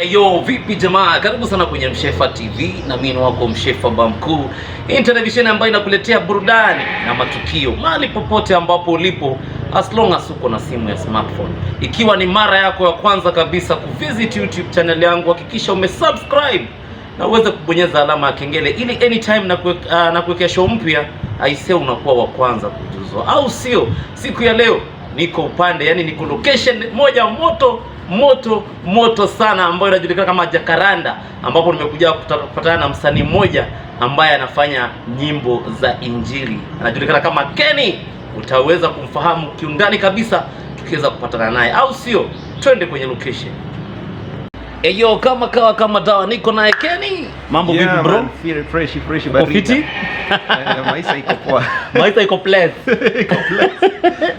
Eyo, vipi jamaa? Karibu sana kwenye Mshefa TV na mimi ni wako Mshefa Bamkuu. Hii ni televisheni ambayo inakuletea burudani na matukio mahali popote ambapo ulipo, as long as uko na simu ya smartphone. Ikiwa ni mara yako ya kwanza kabisa kuvisit YouTube channel yangu, hakikisha umesubscribe na uweze kubonyeza alama ya kengele ili anytime na kuwekea show mpya aisee, unakuwa wa kwanza kujuzwa, au sio? Siku ya leo niko upande, yani niko location moja moto moto moto sana ambayo inajulikana kama Jacaranda, ambapo nimekuja kupatana na msanii mmoja ambaye anafanya nyimbo za Injili, anajulikana kama Kenny. Utaweza kumfahamu kiundani kabisa tukiweza kupatana naye, au sio? Twende kwenye location. Eyo, kama kawa kama dawa, niko naye Kenny. Mambo Yeah, vipi, bro? man, feel fresh fresh Uko barida. fiti? Eh, maisha iko poa. Maisha iko place. Iko place.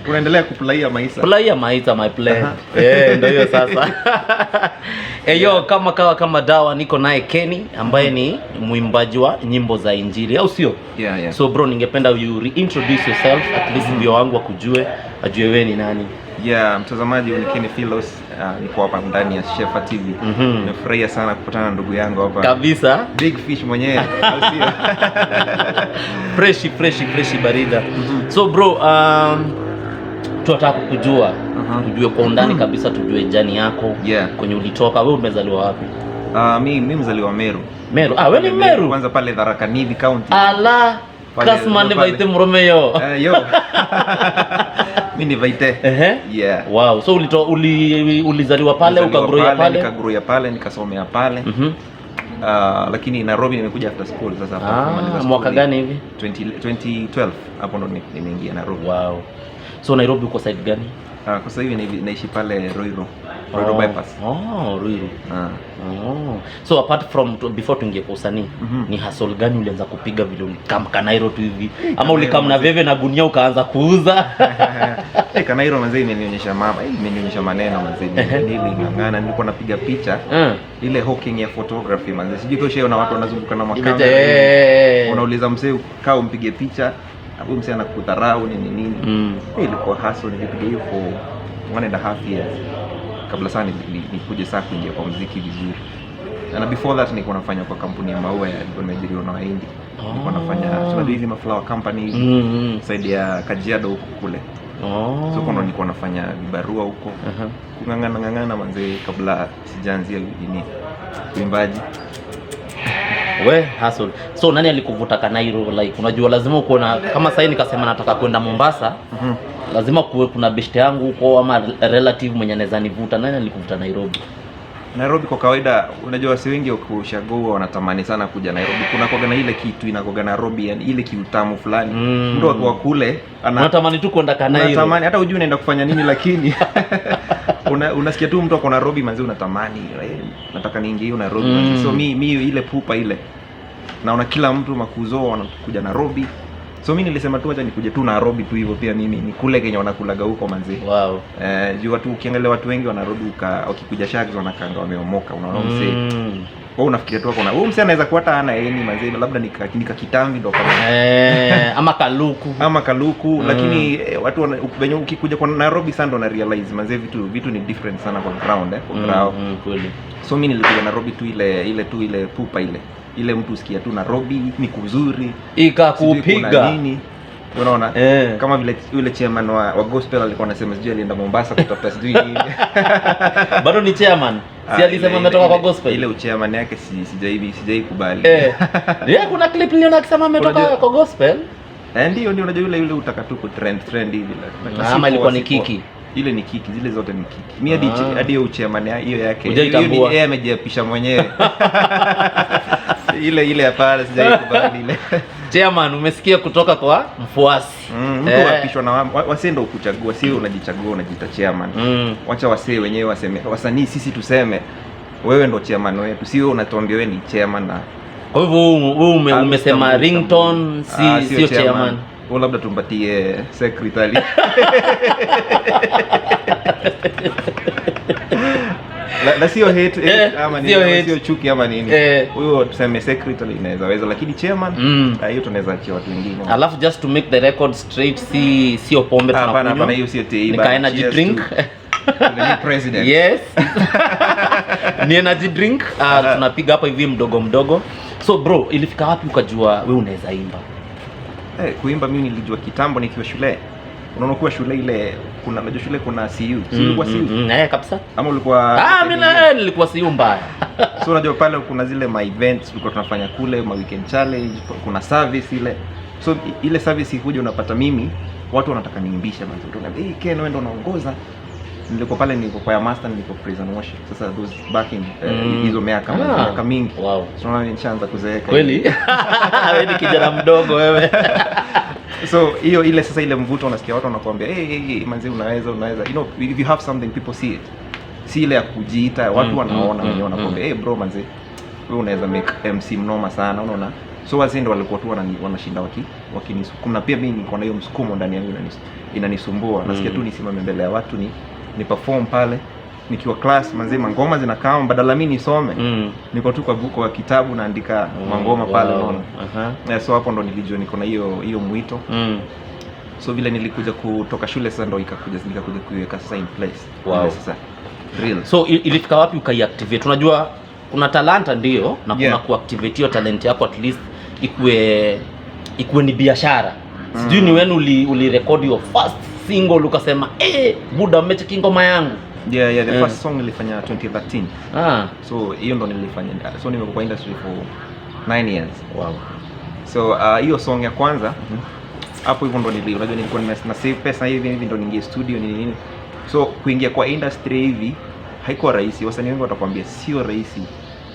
Unaendelea kufurahia maisha. Furahia maisha, my plan. Eh, ndio hiyo sasa. Eyo, kama kawa kama dawa, niko naye Kenny ambaye ni mwimbaji wa nyimbo za Injili, au sio? Yeah. So bro, ningependa you reintroduce yourself at least ndio wangu wakujue, ajue wewe ni nani. Yeah, mtazamaji, ni Kenny Philos, niko hapa ndani ya Shefa TV. Nimefurahia sana kupatana na ndugu yangu hapa. Kabisa. Big Fish mwenyewe, au sio? Fresh fresh fresh barida. So bro, tunataka kukujua. Tujue kwa undani kabisa, tujue journey yako. Kwenye ulitoka, wewe umezaliwa wapi? Mi mzaliwa Meru. Meru. Ah, wewe ni Meru. Kwanza pale Tharaka Nithi County. Ala, Kasman pale. Vaite Mromeo. Eh, yo. Mi ni Vaite. Yeah. Wow. So ulizaliwa pale, Nilizaliwa ukagrow pale? Nikagrow pale, nikasomea pale. Lakini Nairobi nimekuja after school sasa, after kumaliza Ah, school. mwaka gani hivi? 2012 hapo ndo nimeingia Nairobi. Wow. So Nairobi uko side gani? Kwa sasa hivi naishi pale Ruiru. Ruiru Bypass. Oh, Ruiru. Ah. Oh. So apart from before tuingie kwa usanii, ni hustle gani ulianza kupiga vile ulikam Kanairo tu hivi? Ama ulikam na veve na gunia ukaanza kuuza? Eh, Kanairo manzee imenionyesha mama, imenionyesha maneno manzee. Niling'ang'ana, nilikuwa napiga picha ile hawking ya photography manzee. Sijui kama ushaona watu wanazunguka na makamera. Unauliza mzee kaa umpige picha, huyu mzee anakudharau nini nini. Ilikuwa hustle, nilipiga hiyo for 1.5 years kabla sana nikuje saa kuingia kwa muziki vizuri. Na before that nilikuwa nafanya kwa kampuni ya maua ya, nilikuwa nimeajiriwa na Wahindi. Nilikuwa nafanya, tunajua hizi maflower company side ya Kajiado huko kule. So huko ndo nilikuwa nafanya vibarua huko. Kung'ang'ana ng'ang'ana manzee kabla sijaanzia nini uimbaji. We hustle. So nani alikuvuta Kanairo? Like unajua lazima uko na, kama sasa nikasema nataka kwenda Mombasa, lazima kuwe kuna beshte yangu huko ama relative mwenye anaweza nivuta. Nani alikuvuta Nairobi? Nairobi kwa kawaida, unajua wasi wengi wakushago huwa wanatamani sana kuja Nairobi. Kuna kuwaga na ile kitu inakuwaga Nairobi, yani ile kiutamu fulani. Mtu akiwa kule ana Unatamani tu kwenda Kanairo. Unatamani hata hujui unaenda kufanya nini, lakini unasikia tu mtu ako Nairobi manzi, unatamani, "Eh, nataka niingie hiyo Nairobi manzi." So mi ile pupa ile naona kila mtu makuzo wanakuja Nairobi, so mi nilisema tu acha nikuje tu Nairobi tu hivyo, pia mimi nikule kenye wanakulaga huko manzi. Eh, juu watu, ukiangalia watu wengi wa Nairobi wakikuja shags wanakanga wameomoka, unaona msee. Wewe unafikiria tu akona. Huyu msee anaweza kuwa hata hana eni manzi, labda nika kitambi ndo kama Eh, ama kaluku. Ama kaluku, lakini watu venye ukikuja kwa Nairobi sana ndo na realize manze vitu ni different sana kwa ground, eh, kwa ground. Kweli. So mi nilikuja Nairobi tu ile ile tu ile pupa ile ile mtu usikia tu Nairobi ni kuzuri, sijui kuna Ikakupiga. nini, unaona? Eh. Kama vile yule chairman wa gospel alikuwa anasema sijui alienda Mombasa kutafuta sijui nini. Bado ni chairman? Si Ah, alisema ametoka kwa gospel? Ile uchairman yake si, sijai kubali. Eh. Yeah, kuna clip niliona akisema ametoka kwa gospel. Eh, ndio unajua yule utaka tu kutrend trend hivi, Ah, si ama poa, ilikuwa ni si poa. kiki? Ile ni kiki, zile zote ni kiki. Mi hadi Ah. hadi hiyo uchairman hiyo yake. Hujaitambua. Hiyo ni yeye amejiapisha mwenyewe. Ile ile hapana, sijai kubali ile. Chairman, umesikia kutoka kwa mfuasi. Mtu Eh. apishwa na wasee ndio kuchagua, sio unajichagua unajiita chairman. Wacha wasee wenyewe waseme, wasanii sisi tuseme wewe ndo chairman wetu, sio unatuambia wewe ni chairman na Kwa hivyo wewe Ah, umesema sitambui, Ringtone si Ah, sio chairman. Huyo labda tumpatie secretary. Na sio hate, hate Eh, ama nini, sio ama hate. sio chuki ama nini. Eh. Huyo tuseme secretary inaweza weza, lakini chairman, ah, hiyo tunaweza achia watu wengine. Alafu just to make the record straight, si sio pombe Ah, hapana, tunakunywa. hapana, hiyo sio tea, Ni bana. ka energy Cheers drink. to the new president. Yes. Ni energy drink, tunapiga hapa hivi mdogo mdogo. So bro, ilifika wapi ukajua we unaweza imba? Eh, kuimba mimi nilijua kitambo nikiwa shule. Unaona kuwa shule ile kuna, unajua shule kuna CU. Si ulikuwa CU? Eh, kabisa. Ama ulikuwa Ah, mimi na nilikuwa CU mbaya. So unajua pale kuna zile ma events tulikuwa tunafanya kule, ma weekend challenge, kuna service ile. So ile service ikuja, unapata mimi watu wanataka niimbishe manzi. Watu wananiambia, "Hey Ken, wewe ndio unaongoza." Nilikuwa pale, nilikuwa kwa master, nilikuwa praise and worship. Sasa those back in hizo miaka, miaka mingi. So unaona nishaanza kuzeeka. Kweli? Wewe ni kijana mdogo wewe. So hiyo ile sasa ile mvuto, unasikia watu wanakuambia, "Hey, hey, hey, manzi, unaweza, unaweza." You know, if you have something, people see it. Si ile ya kujiita, watu wanaona wenyewe, wanakuambia, "Hey bro, manzi, wewe unaweza make MC mnoma sana," unaona. So wazee ndo walikuwa tu wanashinda wakinisukuma, na pia mimi niko na hiyo msukumo ndani yangu, inanisumbua, nasikia tu nisimame mbele ya watu ni perform pale. Nikiwa class, manzi, mangoma zinakaa, badala mimi nisome, niko tu kwa buku, kwa kitabu, naandika mangoma pale, unaona. Yeah, so hapo ndo nilijua niko na hiyo hiyo mwito. So vile nilikuja kutoka shule sasa ndo ikakuja, nikakuja kuiweka sasa in place. Ile sasa real. So ilifika wapi ukaiactivate? Unajua kuna talanta ndio na kuna kuactivate hiyo talent yako, at least ikuwe ni biashara. Sijui ni when uli record your first single ukasema, "Eh, buda, mmecheki ngoma yangu." Yeah, the first song nilifanya 2013. So hiyo ndo nilifanya. So nimekuwa kwa industry for 9 years. So hiyo song ya kwanza hapo hivyo ndo unajua nilikuwa na save pesa hivi hivi ndo niingie studio, nini nini. So kuingia kwa industry hivi haikuwa rahisi. Wasanii wengi watakwambia sio rahisi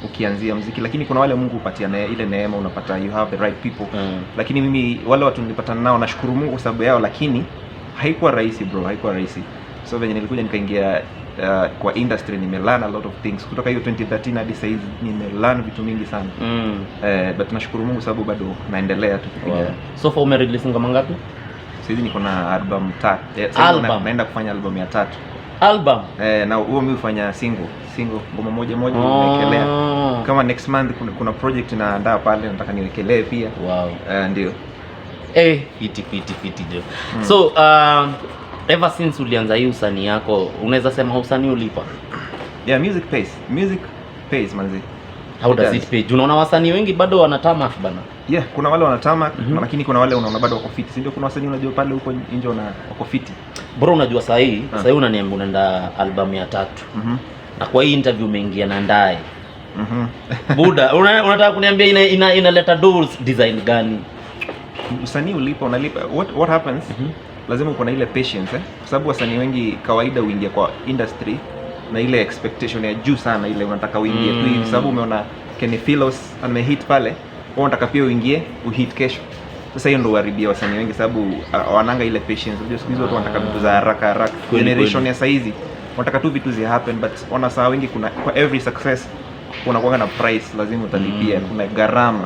ukianzia mziki, lakini kuna wale Mungu hupatia ile neema, unapata you have the right people. Lakini mimi wale watu nilipatana nao, nashukuru Mungu kwa sababu yao, lakini haikuwa rahisi bro, haikuwa rahisi. So venye nilikuja nikaingia kwa industry, nimelearn a lot of things kutoka hiyo 2013 hadi saizi, nimelearn vitu mingi sana. But nashukuru Mungu sababu bado naendelea tu kupiga. Wow. So far umerelease ngoma ngapi? Saizi niko na album tatu. Saizi Album? Naenda kufanya album ya tatu. Album. Na huo mi hufanya single single, ngoma moja moja nimewekelea. Kama next month kuna project naandaa pale, nataka niwekelee pia. Ndio. Eh, fiti fiti fiti jo. So ever since ulianza hii usanii yako, unaweza sema usanii ulipa? Yeah, music pays. Music pays, manzi. How It does does. it pay? Juu unaona wasanii wengi bado wanatarmac bana. Yeah, kuna wale wanatarmac, lakini kuna wale unaona bado wako fiti, si ndio? Kuna wasanii unajua pale huko nje wako fiti. Bro, unajua saa hii, saa hii unaniambia unaenda albamu ya tatu. Na kwa hii interview umeingia na ndae. Buda, unataka kuniambia inaleta doors design gani? Usanii ulipa, unalipa. What happens, lazima uko na ile patience, eh? Kwa sababu wasanii wengi kawaida huingia kwa industry na ile expectation ya juu sana, ile unataka uingie tu hivi sababu umeona Kenny Philos amehit pale, wewe unataka pia uingie uhit kesho. Sasa hiyo ndo uharibia wasanii wengi, sababu wananga ile patience. Unajua siku hizi watu wanataka vitu za haraka haraka. Generation ya saizi wanataka tu vitu zi happen, but wana wengi, kuna kwa every success kuna kuanga na price, lazima utalipia. Kuna gharama.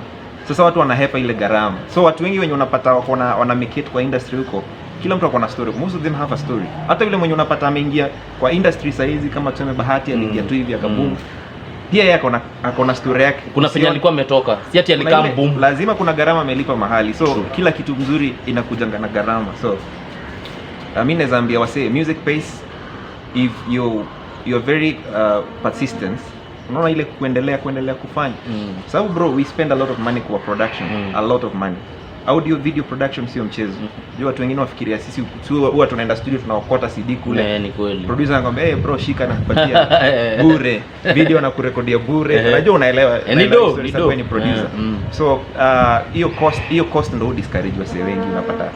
Sasa watu wanahepa ile gharama. So watu wengi wenye unapata wako na wana make it kwa industry huko, kila mtu ako na story. Most of them have a story. Hata yule mwenye unapata ameingia kwa industry saizi, kama tuseme Bahati, aliingia tu hivi akaboom, pia yeye ako na story yake. Kuna penye alikuwa ametoka. Si ati Kuna alikaa boom. Lazima kuna gharama amelipa mahali. So True. kila kitu mzuri inakujanga na gharama. So mi naweza ambia wasee, music pays if you're very persistent. Unaona ile kuendelea kufanya, sababu bro, we spend a lot of money kwa production. A lot of money. Audio video production sio mchezo. Juu watu wengine wafikiria sisi huwa tunaenda studio, tunaokota CD kule. Eh, ni kweli. Producer anakwambia, "Hey bro, shika, nakupatia bure video na kurekodia bure." Unajua, unaelewa, Ni unaelewa do, history ni sababu do. wewe ni producer. So hiyo cost ndo discourage wasee wengi. Unapata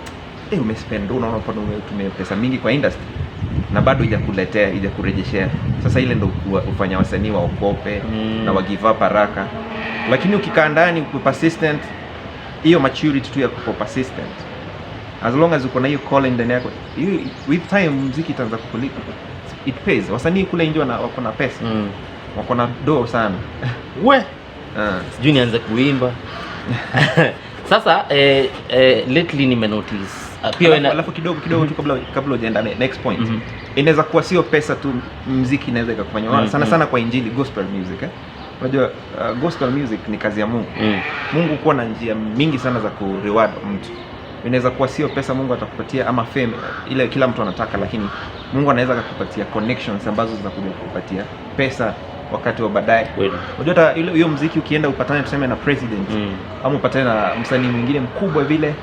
umespend, unaona pale umetumia pesa mingi kwa industry na bado ijakuletea, ijakurejeshea. Sasa ile ndo hufanya wasanii waogope na wa give up haraka. Lakini ukikaa ndani, uko persistent, hiyo maturity tu ya kuko persistent, as long as uko na hiyo calling ndani yako, with time muziki itaanza kukulipa. It pays. Wasanii kule nje wako na pesa, wako na do sana. We, Ah. sijui nianze kuimba sasa. Lately nimenotice pia Alafu kidogo kidogo tu kabla hujaenda next point. Inaweza kuwa sio pesa tu, mziki inaweza ikakufanya sana sana kwa injili, gospel music, eh? Unajua gospel music ni kazi ya Mungu. Mungu kuwa na njia mingi sana za ku reward mtu. Inaweza kuwa sio pesa Mungu atakupatia ama fame ile kila mtu anataka, lakini Mungu anaweza akakupatia connections ambazo zitakuja kukupatia pesa. wakati wa baadaye. Unajua hata hiyo muziki ukienda upatane tuseme na president ama upatane na msanii mwingine mkubwa vile,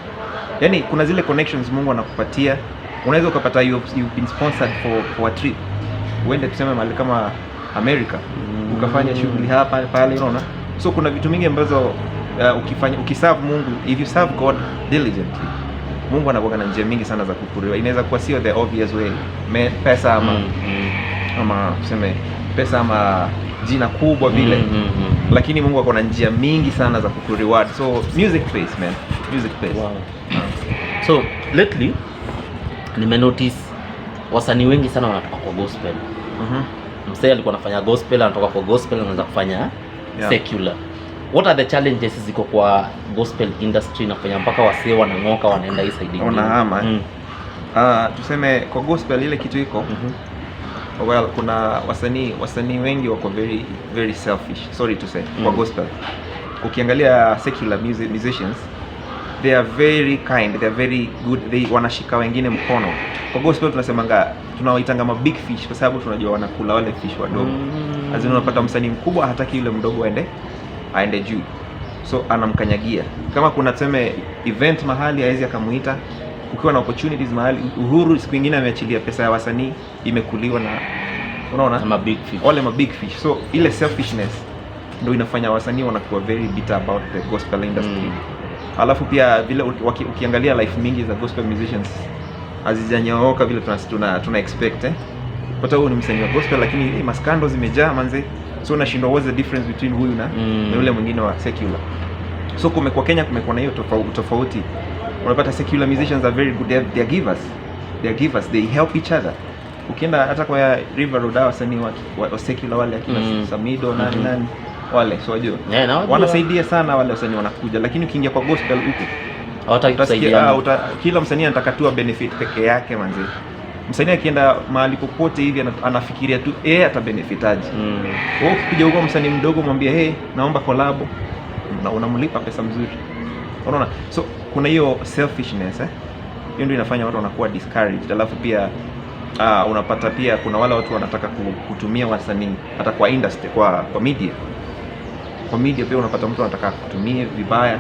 yani kuna zile connections Mungu anakupatia. Unaweza ukapata you've been sponsored for a trip, uende tuseme mahali kama America, ukafanya shughuli hapa pale, unaona. So kuna vitu mingi ambazo ukifanya, ukiserve Mungu, if you serve God diligently, Mungu anakuwa na njia mingi sana za kukuriwa. Inaweza kuwa sio the obvious way, pesa ama ama tuseme pesa ama jina kubwa vile, lakini Mungu ako na njia mingi sana za kukureward. So music pays, man, music pays. Wow. So lately nimenotice wasanii wengi sana wanatoka kwa gospel. Msee alikuwa anafanya gospel, anatoka kwa gospel anaanza kufanya secular. What are the challenges ziko kwa gospel industry nafanya mpaka wasee wanang'oka wanaenda hii side ingine? Wanahama, eh? Mm. Tuseme kwa gospel ile kitu iko, well, kuna wasanii wengi wako very very selfish, sorry to say. Kwa gospel, ukiangalia secular musicians, they are very kind, they are very good, they wanashika wengine mkono. Kwa gospel tunasemanga, tunawaitanga ma big fish kwa sababu tunajua wanakula wale fish wadogo. As in, unapata msanii mkubwa hataki yule mdogo aende juu, so anamkanyagia. Kama kuna tuseme event mahali, hawezi akamuita. Kukiwa na opportunities mahali, Uhuru siku ingine ameachilia pesa ya wasanii, imekuliwa na, unaona, Ama big fish. Wale ma big fish. So ile selfishness ndo inafanya wasanii wanakuwa very bitter about the gospel industry. Alafu pia vile ukiangalia life mingi za gospel musicians hazijanyooka vile tuna expect, eh. Pata huyu ni msanii wa gospel lakini maskando zimejaa manze, so unashindwa what's the difference between huyu na na yule mwingine wa secular. So kumekuwa, Kenya kumekuwa na hiyo tofauti. Unapata secular musicians are very good, they are givers, they are givers, they help each other. Ukienda hata kwa River Road, hawa wasanii wa secular wale akina Samido, nani, nani wale, so wajua Yeah, na wajua. Wanasaidia sana wale wasanii wanakuja, lakini ukiingia kwa gospel huku Hawataki utasikia, kusaidiana. kila msanii anataka tu benefit peke yake manze. Msanii akienda mahali popote hivi anafikiria tu yeye atabenefitaje. Wewe ukikuja huko msanii mdogo mwambie, "Hey, naomba collab," na unamlipa pesa mzuri, unaona. So kuna hiyo selfishness, eh, hiyo ndio inafanya watu wanakuwa discouraged. Alafu pia unapata pia kuna wale watu wanataka kutumia wasanii hata kwa industry, kwa media. Kwa media pia unapata mtu anataka kutumie vibaya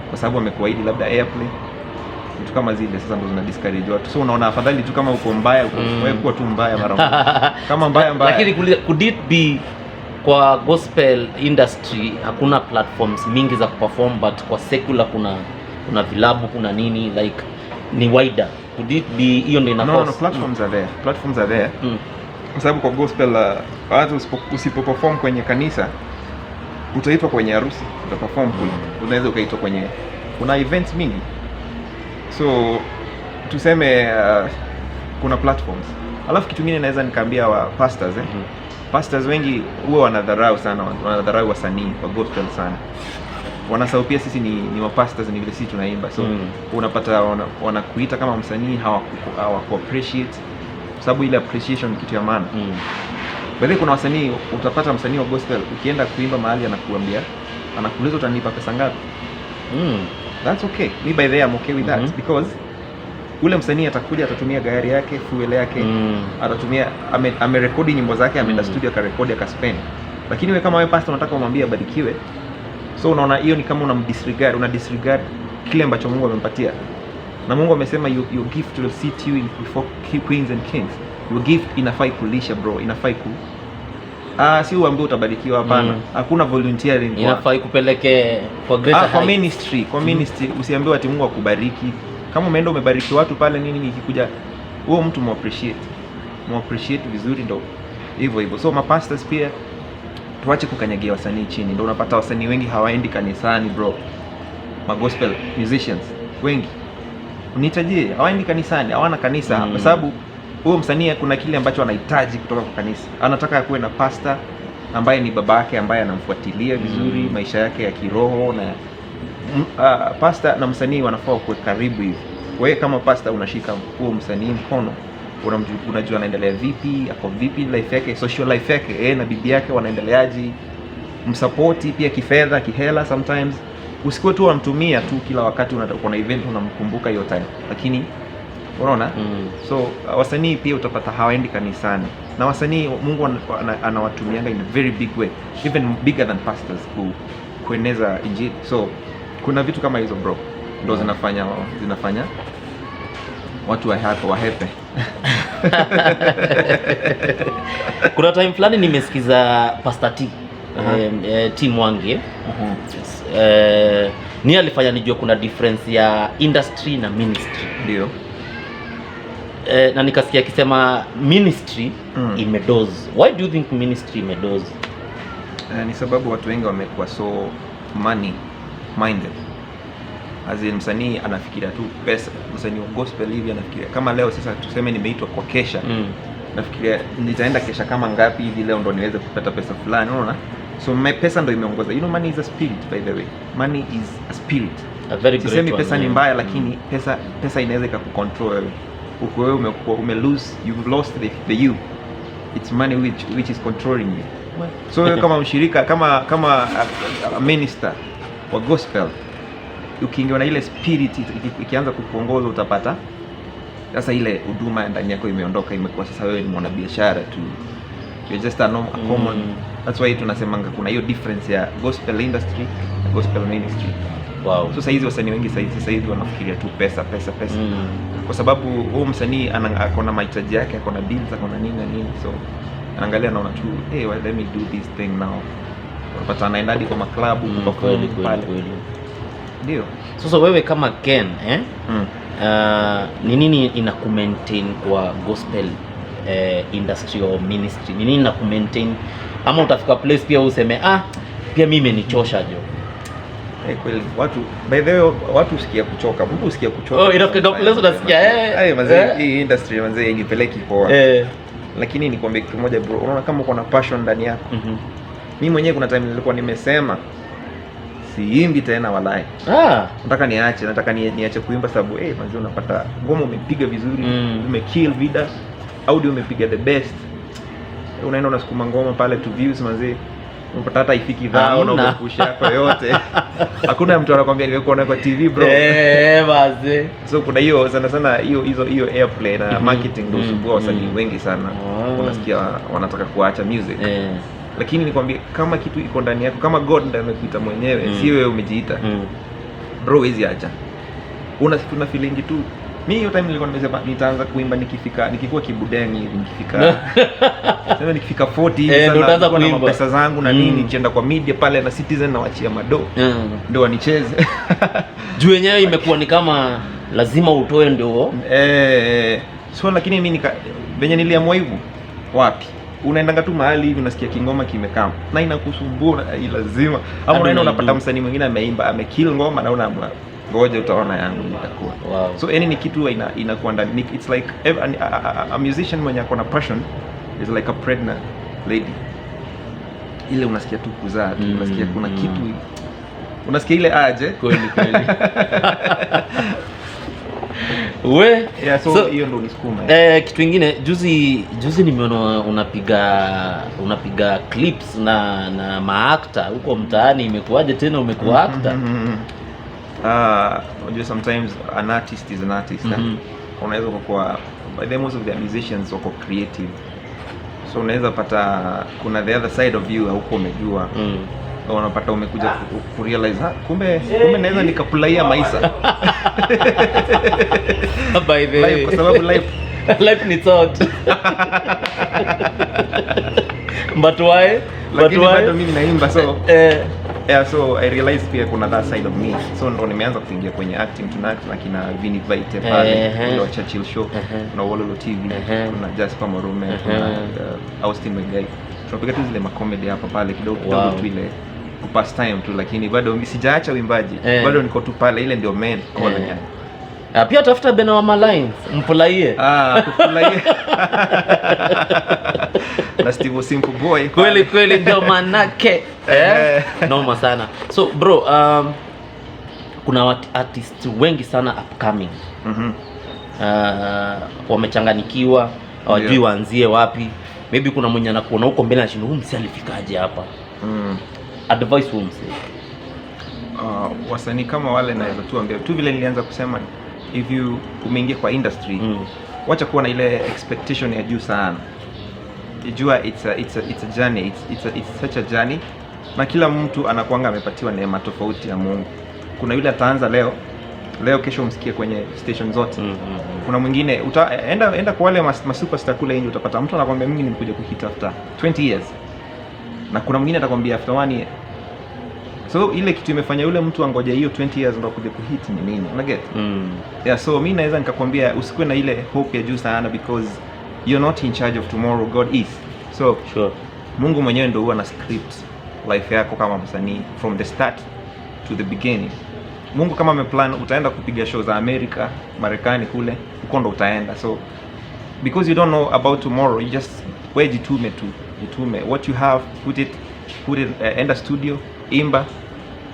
kwa sababu amekuahidi labda airplay, vitu kama zile. Sasa ndo zina discourage watu. So unaona afadhali tu kama uko mbaya uko, wewe kuwa tu mbaya mara moja, kama mbaya mbaya. Lakini could it be kwa gospel industry hakuna platforms mingi za kuperform, but kwa secular kuna vilabu, kuna nini, like ni wider? Could it be hiyo ndio ina No, no, cause? Platforms are there, platforms are there, kwa sababu kwa gospel hata usipo perform kwenye kanisa, utaitwa kwenye harusi, utaperform kule, unaweza ukaitwa kwenye, kuna events mingi. So tuseme kuna platforms. Alafu kitu kingine naweza nikaambia wa pastors, eh? Pastors wengi huwa wanadharau sana, wanadharau wasanii wa gospel sana. Wanasahau pia sisi ni wapastors, ni vile sisi tunaimba. So unapata wanakuita kama msanii, hawaku appreciate, kwa sababu ile appreciation ni kitu ya maana. By the way, kuna wasanii, utapata msanii wa gospel ukienda kuimba mahali anakuambia, anakuuliza, "Utanipa pesa ngapi?" That's okay. Me, by the way, I'm okay with that, because ule msanii atakuja, atatumia gari yake, fuel yake, atatumia, amerekodi nyimbo zake, ameenda studio akarekodi, akaspend. Lakini wewe kama wewe pastor unataka umwambie abarikiwe. So unaona hiyo ni kama unamdisregard, una disregard kile ambacho Mungu amempatia. Na Mungu amesema your gift will sit you in before queens and kings. Your gift inafai kulisha, bro, inafai ku, ah, si uambie utabarikiwa, hapana. Hakuna volunteering Inafai kupeleke kwa greater ah, kwa heights. ministry, kwa ministry usiambiwe ati Mungu akubariki. Kama umeenda umebariki watu pale nini, ikikuja huo mtu mu appreciate, mu appreciate vizuri, ndo hivyo hivyo. So mapastors pia tuache kukanyagia wasanii chini. Ndo unapata wasanii wengi hawaendi kanisani, bro. Ma gospel musicians wengi unitajie hawaendi kanisani, hawana kanisa, kwa sababu huyo msanii kuna kile ambacho anahitaji kutoka kwa kanisa. Anataka kuwe na pastor ambaye ni babake, ambaye anamfuatilia vizuri maisha yake ya kiroho. Na pastor na msanii wanafaa kuwe karibu hivi. Wewe kama pastor unashika huo msanii mkono, unajua anaendelea vipi, ako vipi life yake, social life yake, yeye na bibi yake wanaendeleaje, msapoti pia kifedha, kihela sometimes. Usikuwe tu unamtumia tu kila wakati uko na event unamkumbuka hiyo time, lakini unaona. So wasanii pia utapata hawaendi kanisani. Na wasanii Mungu anawatumianga in a very big way, even bigger than pastors, kueneza injili. So kuna vitu kama hizo, bro, ndo zinafanya watu wahepe wahepe. Kuna time fulani nimesikiza Pastor T, T Mwangi, eh? Yes. Ni alifanya nijue kuna difference ya industry na ministry. Na nikasikia akisema ministry imedoze. Why do you think ministry imedoze? Ni sababu watu wengi wamekuwa so money minded. As in, msanii anafikiria tu pesa. Msanii wa gospel hivi anafikiria kama leo sasa tuseme nimeitwa kwa kesha, nafikiria nitaenda kesha kama ngapi hivi leo ndo niweze kupata pesa fulani, unaona? So pesa ndo imeongoza. You know, money is a spirit, by the way. Money is a spirit. A very great Sisemi one, pesa ni yeah. mbaya, lakini pesa inaweza ikakucontrol wewe. Uko wewe umekuwa ume lose you've lost the you. It's money which is controlling you. So wewe kama mshirika, kama a minister wa gospel, ukiingiwa na ile spirit, ikianza kukuongoza, utapata sasa ile huduma ndani yako imeondoka, imekuwa sasa wewe ni mwanabiashara tu. You're just a common. That's why tunasemanga kuna hiyo difference ya gospel industry na gospel ministry. So saizi wasanii wengi saizi sasa hivi wanafikiria tu pesa, pesa, pesa, kwa sababu huu msanii ako na mahitaji yake, ako na bills, ako na nini na nini, so anaangalia, anaona tu, "Hey, well, let me do this thing now." Unapata anaenda hadi kwa maklabu kuperform pale. Ndio. Sasa wewe kama Ken, eh? Ni nini ina kumaintain kwa gospel industry or ministry? Ni nini ina kumaintain, ama utafika place pia useme, "Ah, pia mimi imenichosha jo"? Eh, kweli watu, by the way, watu husikia kuchoka, mtu husikia kuchoka. Oh, inafika place unasikia, Ay, mazee, hii industry, mazee, inipeleki poa. Lakini nikwambie kitu moja, bro, unaona kama uko na passion ndani yako, mimi mwenyewe kuna time nilikuwa nimesema siimbi tena, walai. Nataka niache, nataka niache kuimba sababu manzi, unapata ngoma umepiga vizuri, umekill vida, audio umepiga the best, unaenda unasukuma ngoma pale to views, manzi, unapata hata ifiki dhao na Hamna. umepusha yako yote, hakuna mtu anakwambia, "Nimekuona kwa TV, bro." Eh, mazee. So kuna hiyo sana sana hiyo hizo hiyo airplay na marketing ndio husumbua wasanii wengi sana. Unasikia wanataka kuacha music. Lakini nikwambie, kama kitu iko ndani yako, kama God ndiye amekuita mwenyewe, si wewe umejiita, bro, huwezi acha. Una feeling tu. Mi hiyo time nilikuwa nimesema nitaanza kuimba nikifika, nikikuwa kibudeni hivi, nikifika, sema nikifika 40 hivi Eh, sana, ndio utaanza nikuwa na kuimba. mapesa zangu na nini, nikienda kwa media pale na Citizen na wachia mado ndio wanicheze. Juu yenyewe imekuwa ni kama lazima utoe ndio. Eh, so lakini mi nika venye niliamua hivyo, wapi, unaendanga tu mahali hivi unasikia kingoma kimekaa na inakusumbua, lazima ama Hadi unaenda unaidu. unapata msanii mwingine ameimba, amekill ngoma na unaamua, ngoja utaona yangu itakuwa. So yani ni kitu inakuwa ndani, it's like a musician mwenye ako na passion is like a pregnant lady, ile unasikia tu kuzaa tu, unasikia kuna kitu, unasikia ile aje. Kweli kweli. We. Yeah, so hiyo ndo unisukuma. Eh, kitu ingine, juzi juzi nimeona unapiga clips na maactor huko mtaani. Imekuwaje tena umekuwa actor? Ah, unajua sometimes an artist is an artist, eh? Unaweza kuwa, by the most of the musicians wako creative, so unaweza pata kuna the other side of you hauko umejua. Unapata umekuja kurealize, "Ah, kumbe naweza nikafurahia maisha." By the way. Life, kwa sababu life Life ni short. But why? But Lakini why? Bado mimi naimba, so yeah, so I realized pia kuna that side of me, so ndo nimeanza kuingia kwenye acting. Tuna act na kina Vinny Vaite pale, ule wa Churchill Show. Kuna Wololo TV, kuna Jasper Morume, kuna Austin Megai. Tunapiga tu zile macomedy hapa pale kidogo kidogo, tu ile kupass time tu, lakini bado sijaacha uimbaji. Bado niko tu pale, ile ndio main calling yangu. Ah, pia tafuta Bena wa Malines mfurahie. Ah, kufurahia na Steve Simple Boy. Kweli kweli, ndio manake, eh? Noma sana. So bro, kuna artists wengi sana upcoming, wamechanganikiwa, hawajui waanzie wapi. Maybe kuna mwenye anakuona huko mbele anashinda, "Huyu msee alifikaje hapa?" Advice huyu msee. Wasanii kama wale naweza tu ambia tu vile nilianza kusema, if you umeingia kwa industry, wacha kuwa na ile expectation ya juu sana. Jua it's a journey, it's such a journey, na kila mtu anakuanga amepatiwa neema tofauti ya Mungu. Kuna yule ataanza leo leo, kesho umsikie kwenye station zote. Kuna mwingine enda kwa wale masuperstar kule nje, utapata mtu anakwambia, "Mimi nimekuja kuhit after 20 years," na kuna mwingine atakwambia after one year. So ile kitu imefanya yule mtu angoja hiyo 20 years ndo kuja kuhit ni nini? Unaget? Mm. Yeah, so mi naweza nikakwambia usikuwe na ile hope ya juu sana because you're not in charge of tomorrow, God is. So Mungu mwenyewe ndo huwa na script life yako kama msanii from the start to the beginning. Mungu kama ameplan utaenda kupiga show za Amerika, Marekani kule, huko ndo utaenda. So because you don't know about tomorrow, you just, we jitume tu, jitume. What you have, put it, enda studio, imba.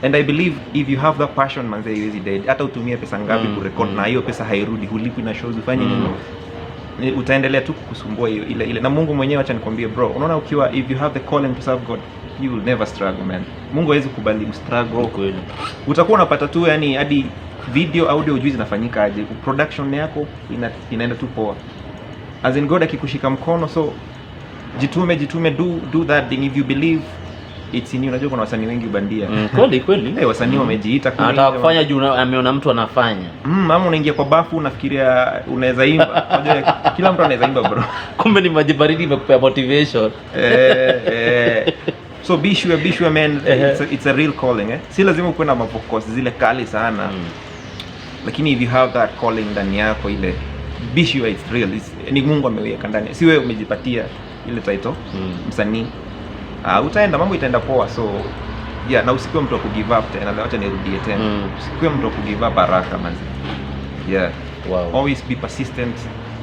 And I believe if you have that passion, manze, haiwezi dead. Hata utumie pesa ngapi kurecord na hiyo pesa hairudi, hulipwi na shows, ufanye nini, utaendelea tu kukusumbua hiyo ile ile. Na Mungu mwenyewe, acha nikwambie bro, unaona ukiwa, if you have the calling to serve God, you will never struggle, man. Mungu hawezi kubali ustruggle. Utakuwa unapata tu, yani hadi video, audio, hujui zinafanyika aje, production yako inaenda tu poa, as in God akikushika mkono. So jitume, jitume, do that thing if you believe it's in you. Unajua kuna wasanii wengi bandia. Kweli kweli. Hey, wasanii wamejiita kule Anataka nje, kufanya juu ameona mtu anafanya. Ama unaingia kwa bafu unafikiria unaweza imba. Unajua kila mtu anaweza imba, bro. Kumbe ni maji baridi imekupea motivation. Eh. So be sure, man, it's a real calling, eh. Si lazima ukuwe na mavocals zile kali sana, lakini if you have that calling ndani yako ile, be sure it's real. Ni Mungu ameweka ndani, si wewe umejipatia ile title msanii. Utaenda, mambo itaenda poa. So yeah, na usikuwe mtu wa kugive up tena. Acha nirudie tena, usikuwe mtu wa kugive up haraka, manzi, yeah. Always be persistent,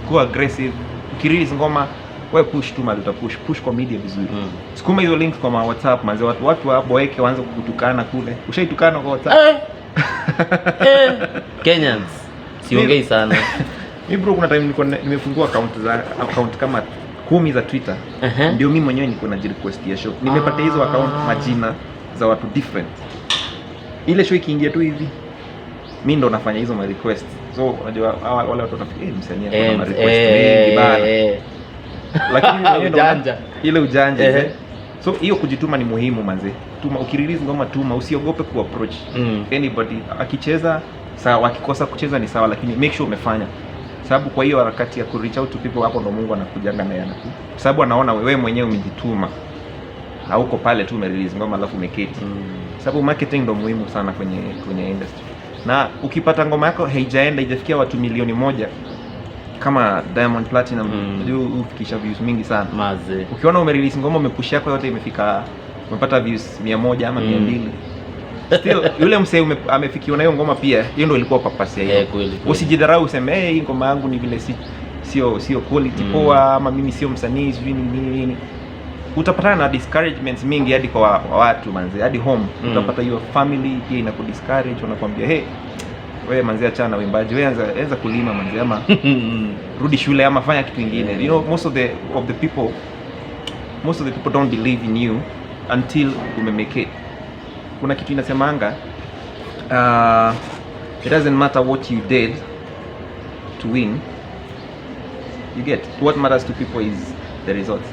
kuwa aggressive. Ukirelease ngoma, we push tu mali utapush, push kwa media vizuri. Sukuma hizo links kwa ma WhatsApp, manze, watu waboeke, waanze kukutukana kule. Ushaitukana kwa WhatsApp? Eh. Eh. Kenyans, siongei sana. Mi bro, kuna time nilikuwa nimefungua account kama 10 za Twitter. Ndio mi mwenyewe niko na request ya show. Nimepata hizo account majina za watu different. Ile show ikiingia tu hivi, mi ndo nafanya hizo ma request. So unajua wale watu watafikiri, "Eh, msanii ako na ma request mengi bana." Lakini mwenyewe ndo Ujanja. Ile ujanja. So hiyo kujituma ni muhimu, manze. Tuma, ukirelease ngoma tuma, usiogope kuapproach anybody. Akicheza sawa, akikosa kucheza ni sawa, lakini make sure umefanya. Sababu kwa hiyo harakati ya ku reach out to people, hapo ndo Mungu anakujanga naye anaku. Sababu anaona wewe mwenyewe umejituma. Hauko pale tu umerelease ngoma alafu umeketi. Sababu marketing ndo muhimu sana kwenye industry. Na ukipata ngoma yako haijaenda, haijafikia watu 1 milioni kama Diamond Platinum, unajua hufikisha views mingi sana. Maze. Ukiona umerelease ngoma, umepush yako yote imefika, umepata views 100 ama 200, still yule msee amefikiwa na hiyo ngoma pia, hiyo ndio ilikuwa purpose ya hiyo. Eh, kweli, kweli. Usijidharau useme, "Hey, hii ngoma yangu ni vile si sio quality poa, ama mimi sio msanii, sijui nini nini nini." Utapatana na discouragements mingi hadi kwa watu, manze, hadi home. Utapata your family pia inakudiscourage, wanakuambia, "Hey, wewe manze, achana na uimbaji, wewe anza kulima manze, ama rudi shule, ama fanya kitu ingine." Most of the people don't believe in you until umemake it. Kuna kitu inasemanga, it doesn't matter what you did to win, you get what matters to people is the results.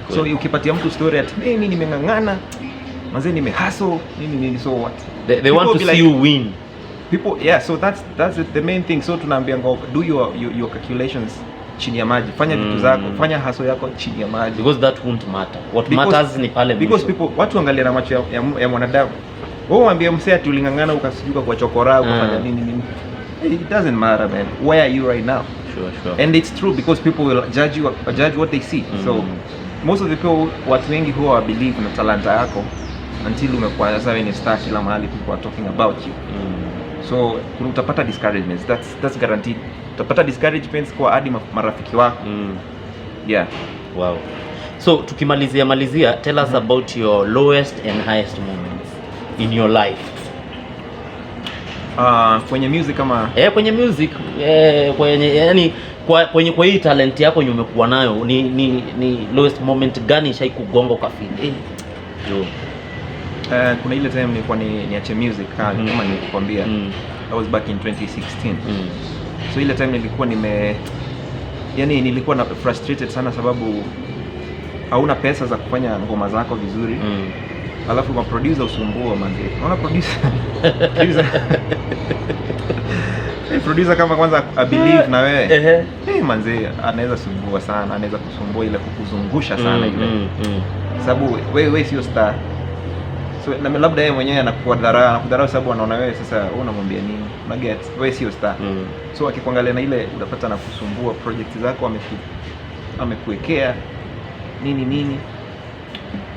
So ukipatia mtu story ati, "Hey, mimi nimeng'ang'ana manze, nimehustle, nini nini," so what? They want People to be see like- you win. People, yeah, so that's the main thing. So tunaambia ngo do your calculations chini ya maji, fanya vitu zako, fanya hustle yako chini ya maji. Because that won't matter. What matters ni pale Because mwisho. people, watu angalia na macho ya mwanadamu. Wewe mwambie msee ati uling'ang'ana ukasijuka kwa chokora, ukafanya nini nini, it doesn't matter, man. Where are you right now? Sure. And it's true because people will judge you, judge what they see. So most of the people, watu wengi huwa believe na talanta yako until umekuwa sasa wewe ni star kila mahali, people are talking about you. So kuna, utapata discouragements, that's guaranteed. Utapata discouragements kwa hadi marafiki wako. Yeah. Wow. So tukimalizia malizia, tell us about your lowest and highest moments in your life. Kwenye music kama? Eh, kwenye music, kwenye yani kwa hii talent yako yenye umekuwa nayo, ni lowest moment gani ishai kugonga ukafeel jo? Kuna ile time nilikuwa niache music kama kama nilikuambia. That was back in 2016. So ile time nilikuwa nime yani nilikuwa na frustrated sana sababu Hauna pesa za kufanya ngoma zako vizuri. Alafu ma producer usumbua manze. Unaona producer kama kwanza a believe na wewe, hey, manze anaweza sumbua sana, anaweza kusumbua ile kukuzungusha sana ile, sababu wewe sio star. So na labda yeye mwenyewe anakudharau, anakudharau sababu anaona wewe sasa wewe unamwambia nini, una get, wewe sio star. So akikuangalia na ile utapata anakusumbua project zako, amekuwekea nini nini.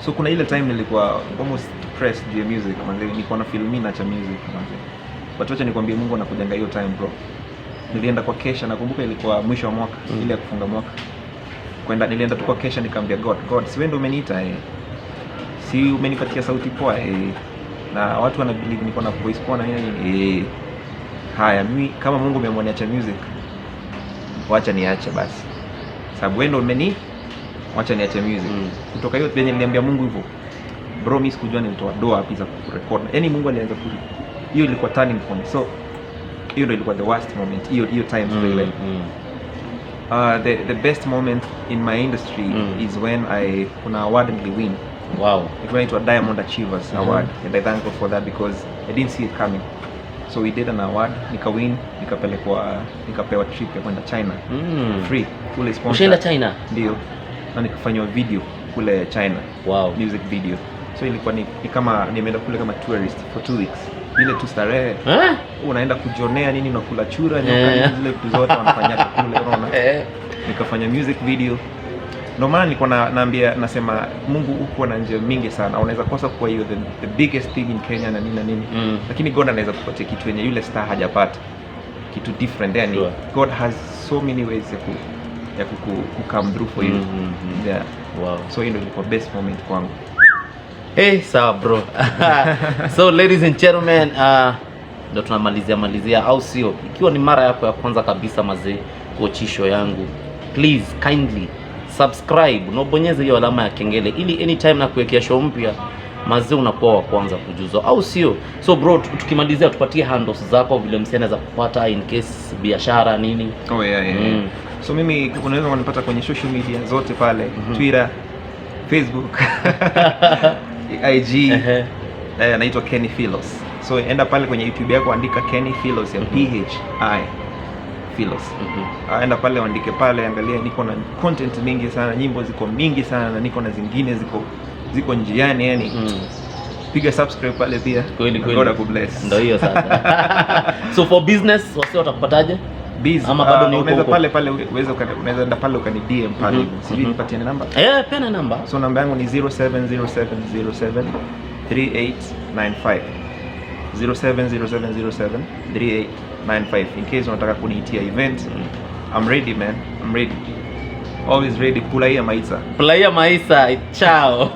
So kuna ile time nilikuwa almost depressed juu ya music manze, nilikuwa na feel mimi naacha music manze, but wacha nikwambie, Mungu anakujanga hiyo time, bro. Nilienda kwa kesha, nakumbuka ilikuwa mwisho wa mwaka, ile ya kufunga mwaka kwenda, nilienda tu kwa kesha nikamwambia God, "God, si wewe ndio umeniita, eh? Si umenipatia sauti poa, eh? Na watu wana believe niko na voice poa na nini nini, eh? Haya, mimi kama Mungu umeamua niache music, wacha niache basi, sababu wewe ndio umeni, wacha niache music." Kutoka hiyo penye niliambia Mungu hivyo, bro, mimi sikujua nilitoa doa wapi za kurecord. Yaani Mungu alianza ku, hiyo ilikuwa turning point. So hiyo ndio ilikuwa the worst moment, hiyo hiyo time ile. The best moment in my industry is when I, kuna award niliwin. It went to a Diamond Achievers Award, and I thank God for that because I didn't see it coming. So we did an award, nikawin, nikapelekwa, nikapewa trip ya kwenda China, free, fully sponsored. Ushaenda China? Ndio, na nikafanywa video kule China, music video. So ilikuwa ni kama nimeenda kule kama tourist for 2 weeks, ile tu starehe. Eh? Unaenda kujionea nini, unakula chura, nyoka, nini, zile vitu zote wanafanya kule, unaona. Nikafanya music video. Ndio maana nilikuwa naambia, nasema Mungu uko na njia mingi sana. Unaweza kosa kuwa hiyo the biggest thing in Kenya na nini na nini, lakini God anaweza kupatia kitu yenye yule star hajapata, kitu different yani. God has so many ways ya ku come through for you. Yeah. So hiyo ndio ilikuwa best moment kwangu. Hey, sawa bro. So ladies and gentlemen, ndo tunamalizia malizia, au sio? Ikiwa ni mara yako ya kwanza kabisa mazee kuwatch show yangu, please kindly subscribe na ubonyeze hiyo alama ya kengele ili anytime na kuwekea show mpya mazee unakuwa wa kwanza kujuzwa, au sio? So bro, tukimalizia tupatie handles zako vile msee anaweza kupata in case biashara nini. Oh, yeah. So mimi unaweza kunipata kwenye social media zote pale, Twitter, Facebook, IG. Eh, naitwa Kenny Philos. So enda pale kwenye YouTube yako, andika Kenny Philos ya PHI Philos. Ah, enda pale uandike pale, angalia, niko na content mingi sana, nyimbo ziko mingi sana na niko na zingine ziko njiani yani. Piga subscribe pale pia. Kweli Na kweli. God akubless. Ndio hiyo sasa. So for business wasi watakupataje? Biz, Ama bado ni huko unaweza huko? pale pale uweze unaweza enda pale ukani DM pale hivyo. Sijui nipatiane namba. Eh, peana namba. So namba yangu ni 070707 3895. 070707 3895 in case unataka kuniitia event. I'm ready, man. I'm ready. Always ready. Pulaia maisha. Furahia maisha. Ciao.